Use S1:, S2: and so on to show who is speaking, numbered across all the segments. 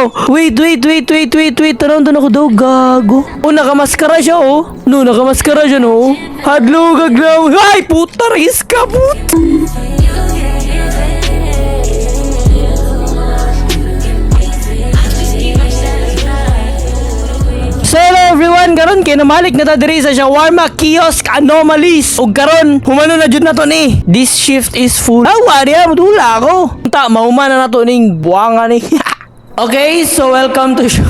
S1: to? Wait, wait, wait, wait, wait, wait. Tanaw na ako daw, gago. Oh, nakamaskara siya, oh. No, nakamaskara siya, no. Hadlok, aglaw. Ay, puta, ris ka, puta. So hello everyone, karon kay namalik na ta diri sa shawarma kiosk anomalies. Ug karon humano na jud nato ni. This shift is full. Awa diha mudula ako. Ta mahuman na nato ning buwanga ni. Okay, so welcome to show.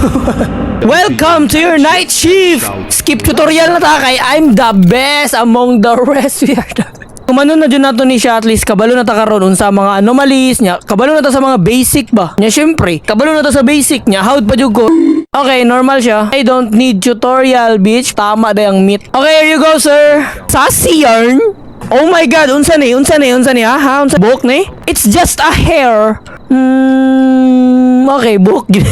S1: Welcome to your night shift. Skip tutorial na ta kay I'm the best among the rest. We are the Kumano na dyan nato ni siya, at least kabalo na ta karon unsa mga anomalies niya. Kabalo na ta sa mga basic ba. Nya syempre, kabalo na ta sa basic niya. Howd pa jud ko. Okay, normal siya. I don't need tutorial, bitch. Tama da yung meat. Okay, here you go, sir. Sassy yarn. Oh my God, unsa ni? Unsa ni? Unsa ni? Ha? Ha? Unsa? Buhok ni? It's just a hair. Okay, buhok jud.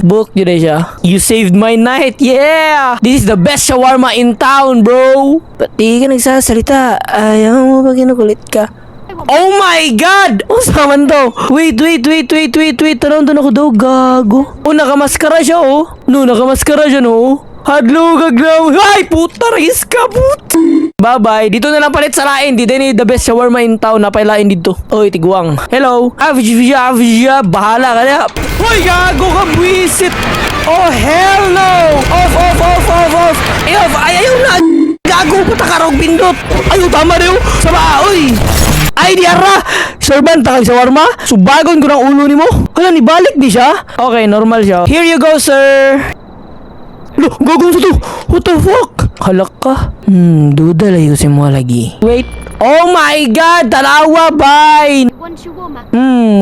S1: Buhok jud siya. You saved my night. Yeah! This is the best shawarma in town, bro. Ba't di ka nagsasalita? Ayaw mo ba kinukulit ka? Oh my God! Unsa man to? Wait, wait, wait, wait, wait, wait. Tanaw na ako daw, gago. Oh, nakamaskara siya, oh. No, nakamaskara siya, no. Hadlok, aglaw. Ay, puta, ris ka, puta. Bye-bye. Dito na lang palit sa lain. Di din the best shawarma in town. Napailain dito. Oy, tiguang. Hello. Avja, avja. Bahala ka na. Hoy, gago ka, buwisit. Oh, hell no. Off, off, off, off, off. Eh, off. Ay, ayaw na. Gago, puta ka, rog pindot. Ayaw, tama na yun. Sama, oy. Ay, di ara! Servant, takag shawarma? Subagon ko ng ulo ni mo. Hala, nibalik di siya? Okay, normal siya. Here you go, sir. Lo, gagawin sa to. What the fuck? Halak ka. Duda lagi ko si mo lagi. Wait. Oh my God! Tanawa, bye!
S2: One shawarma.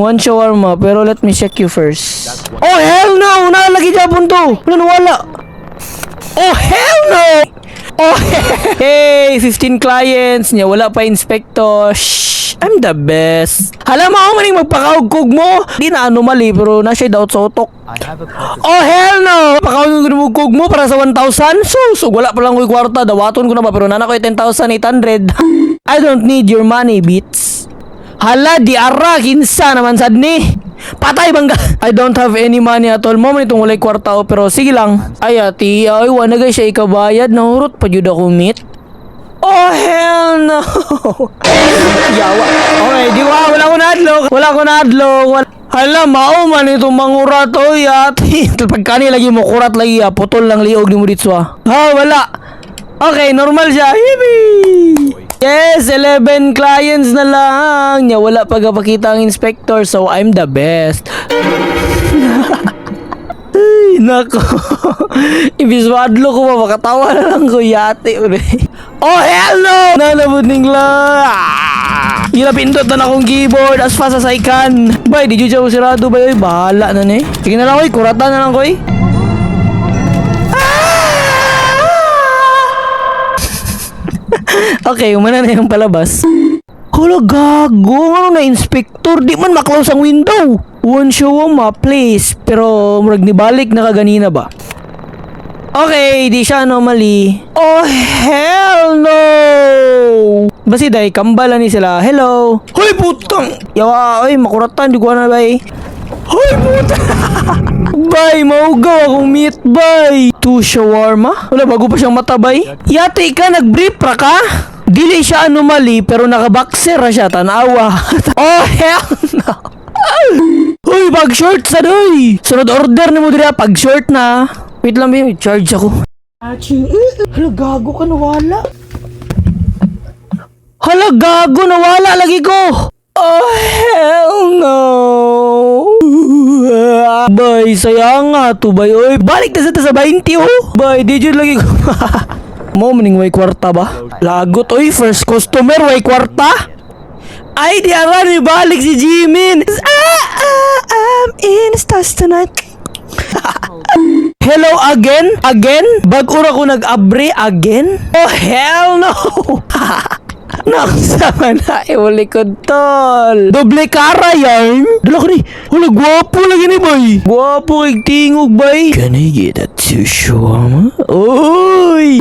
S1: One shawarma. Pero let me check you first. Oh, hell no! Nalagi Japon to! Wala, nawala. Oh, hell no! Oh, hey, 15 clients niya. Wala pa inspector. Shh, I'm the best. Hala, mao maning magpakaugkog mo. Di na anomaly, pero na siya daot sa utok.
S3: I have a purpose.
S1: Oh, hell no! Pakaon ko mo kog mo para sa 1,000? So, wala pa lang ko'y kwarta. Dawaton ko na ba? Pero nana ko'y 10,800. I don't need your money, beats. Hala, di ara, kinsa naman sad ni. Patay bangga. I don't have any money at all. Mo man itong walay kwarta oh, pero sige lang. Ay, ati, ay, wala guys siya ikabayad. Nahurot pa jud ako meet. Oh, hell no! Yawa. Okay, di ba? Wala ko naadlok. Wala ko naadlok. Wala. Hala, mao man itong mangurat, oy, ati. Pagkani lagi mo, kurat lagi, ah. Putol lang liog ni mo dito, ah. Ha, wala. Okay, normal siya. Yippee! Yes, 11 clients na lang. Nya, wala pa gapakita ang inspector, so I'm the best. Ay, nako. Ibis madlo ko pa, makatawa na lang ko yate. Ure. Oh, hell no! Nalabot ning la. Ah! Pindot na akong keyboard as fast as I can. Bay, di jud siya sirado bay. Oy, bahala na ni. Sige na lang, oy. Kurata na lang, koy. Ah! Okay, umana na yung palabas. Hala, gago. Ano na, inspector? Di man maklose ang window. One shawarma, please. Pero, murag nibalik na kaganina ba? Okay, di siya anomaly. Oh, hell no! Basi day, kambala ni sila. Hello! Hoy, putang! Yawa, oy, makuratan. Di ko na bay. Hoy, puta! Bay, maugaw akong meat, bay! Two shawarma? Wala, bago pa siyang matabay. Yate ka, nag-brief ra ka? Dili siya anomaly, pero nakaboxer ra siya, tanawa. Oh, hell no! Hoy, pag short sa doy! Sunod order ni mo diri, pag short na. Wait lang, babe, charge ako. Hala, gago ka, nawala. Hala, gago, nawala lagi ko. Oh, hell no. Bay, sayang nga to, bay. Oy, balik na sa ta sa 20, oh. Bay, di jud lagi ko. Mo, maning way kwarta ba? Lagot, oy, first customer, way kwarta. Ay, di ara, ni balik si Jimin. Ah, ah, I'm in the stars tonight. Hello again? Again? Bago ra ko nag-abre again? Oh, hell no! Naksama na, iwali ko tol. Doble kara yarn? Dala ko ni. Hala, gwapo lagi ni boy. Gwapo kay tingog bay. Can I get a two shawarma? Uy!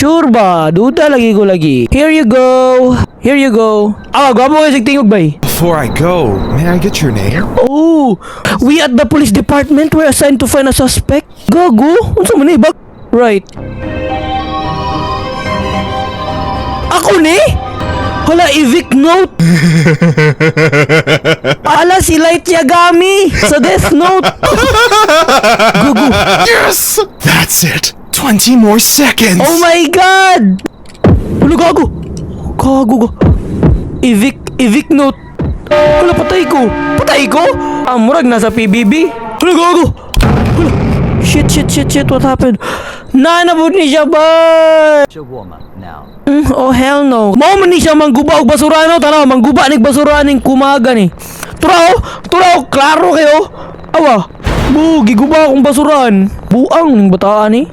S1: Sure ba? Duda lagi ko lagi. Here you go. Here you go. Ah, gwapo kayo sig tingog, bay.
S2: Before I go, may I get your name?
S1: Oh, we at the police department were assigned to find a suspect. Gago, unsa man ni bag? Right. Ako ni? Hala, evict note. Ala, si Light Yagami sa Death Note. Gago.
S2: Yes! That's it! 20 more seconds!
S1: Oh my God! Hala, gago. Gago ka. Evict note. Hala, patay ko. Patay ko? Ah, murag nasa PBB. Hala, gago. Hala. Shit, shit, shit, shit. What happened? Nanabot ni siya ba?
S3: Shawarma now.
S1: Oh, hell no. Mao man ni siya mangguba og basura no. Tanaw, mangguba nig basura ning kumaga ni. Turaw, turaw, klaro kayo. Awa. Bu, giguba akong basuran. Buang ning bataan ni.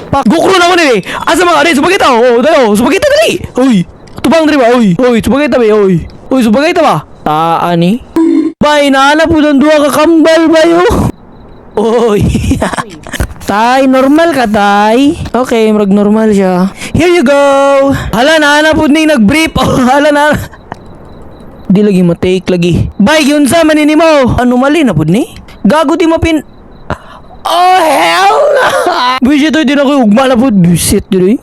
S1: Pak, gukro na ko ni. Asa mga ari, supagita. Oh, dayo, supagita dali. Uy, tubang diri ba? Uy, uy, supagita ba? Uy. Uy, supagita ba? Taan ni. Bay, naana po ang duha ka kambal ba yo? Uy. Tay, normal ka, tay. Okay, murag normal siya. Here you go. Hala, naana po ni nag-brief. Oh, hala na. Di lagi ma-take lagi. Bay, yun sa manini mo. Ano mali na po ni? Gago di mapin. Oh, hell no! Buisit, oy, di na ko ugma na po. Buisit, di.